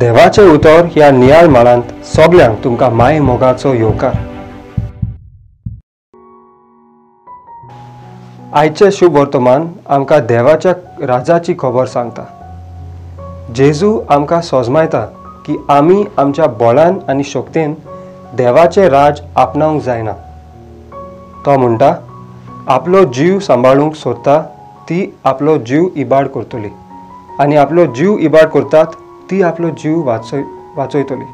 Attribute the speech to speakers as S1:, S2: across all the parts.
S1: देवाचें उतर ह्या नियाळ माळांत सगल्यांक तुमकां माय मोगाचो येवकार. आयचें शुभ वर्तमान आमकां देवाच्या राजाची खबर सांगता. जेजू आमकां सोजमायता की आमी आमच्या बळान आनी शक्तेन देवाचें राज आपणावंक जायना. तो म्हणटा, आपलो जीव सांबाळूंक सोदता ती आपलो जीव इबाड करतली आनी आपलो जीव इबाड करतात ती आपलो जीव वाचयतली.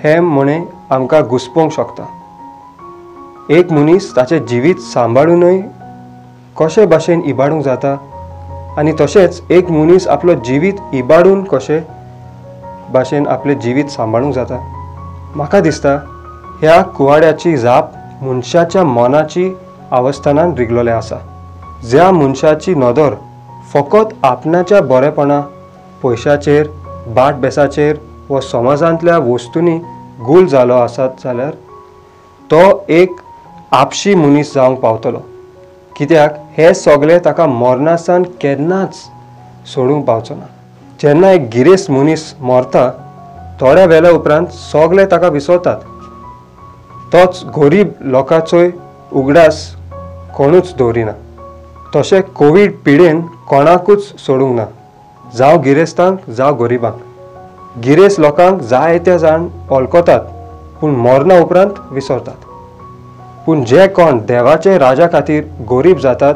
S1: हें म्हणें आमकां घुसपोवंक शकता. एक मनीस ताचें जिवीत सांबाळूनय कशे भाशेन इबाडूंक जाता आनी तशेंच एक मनीस आपलो जिवीत इबाडून कशे भाशेन आपलें जिवीत सांबाळूंक जाता. म्हाका दिसता ह्या कुवाड्याची जाप मनशाच्या मनाची अवस्थानान रिगलेलें आसा. ज्या मनशाची नदर फकत आपणाच्या बरेपणा, पयशाचेर, बाट बेसाचेर वा समाजांतल्या वस्तूंनी गुल जालो आसत जाल्यार तो एक आपशी मनीस जावंक पावतलो. कित्याक हे सगळे ताका मरणासान केन्नाच सोडूंक पावचो ना. जेन्ना एक गिरेस्त मनीस मरता थोड्या वेळा उपरांत सगळे ताका विसरतात. तोच गरीब लोकांचोय उगडास कोणूच दवरिना. तशें कोवीड पिडेन कोणाकूच सोडूंक ना, जावं गिरेस्तांक जावं गरिबांक. गिरेस्त लोकांक जायते जाण वळखतात पूण मरणा उपरांत विसरतात. पूण जे कोण देवाचे राजा खातीर गरीब जातात,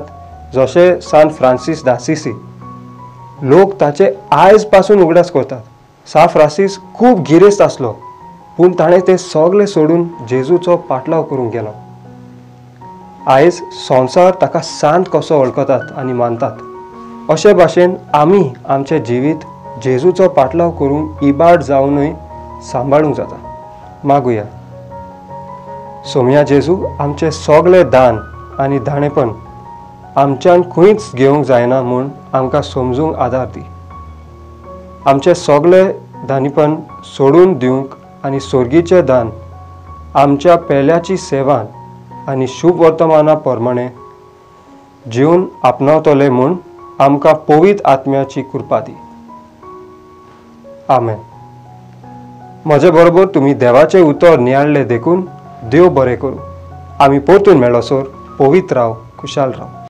S1: जशे सान फ्रांसीस दासिसी, लोक ताचे आयज पासून उगडास करतात. सान फ्रांसीस खूब गिरेस्त आसलो पूण ताणें ते सगळे सोडून जेजूचो पाटलाव करूंक गेलो. आयज संवसार ताका सांत कसो वळखतात आनी मानतात. अशे भाशेन आमी आमचें जिवीत जेजूचो पाटलाव करूंक इबाड जावनय सांबाळूंक जाता. मागुया. सोम्या जेजू, आमचे सगळे दान आनी दाणेपण आमच्यान खंयच घेवंक जायना म्हूण आमकां समजूंक आदार दी. आमचे सगळे दानीपण सोडून दिवंक आनी सोर्गीचें दान आमच्या पेल्याची सेवान आनी शुभ वर्तमाना प्रमाणे जीवन आपणावतले म्हूण आमकां पवित्र आत्म्याची कृपा दी. आमेन. म्हजे बरोबर तुमी देवाचें उतर नियाळ्ळें देखून देव बरें करूं. आमी परतून मेळसर पवित्र राव, खुशाल राव.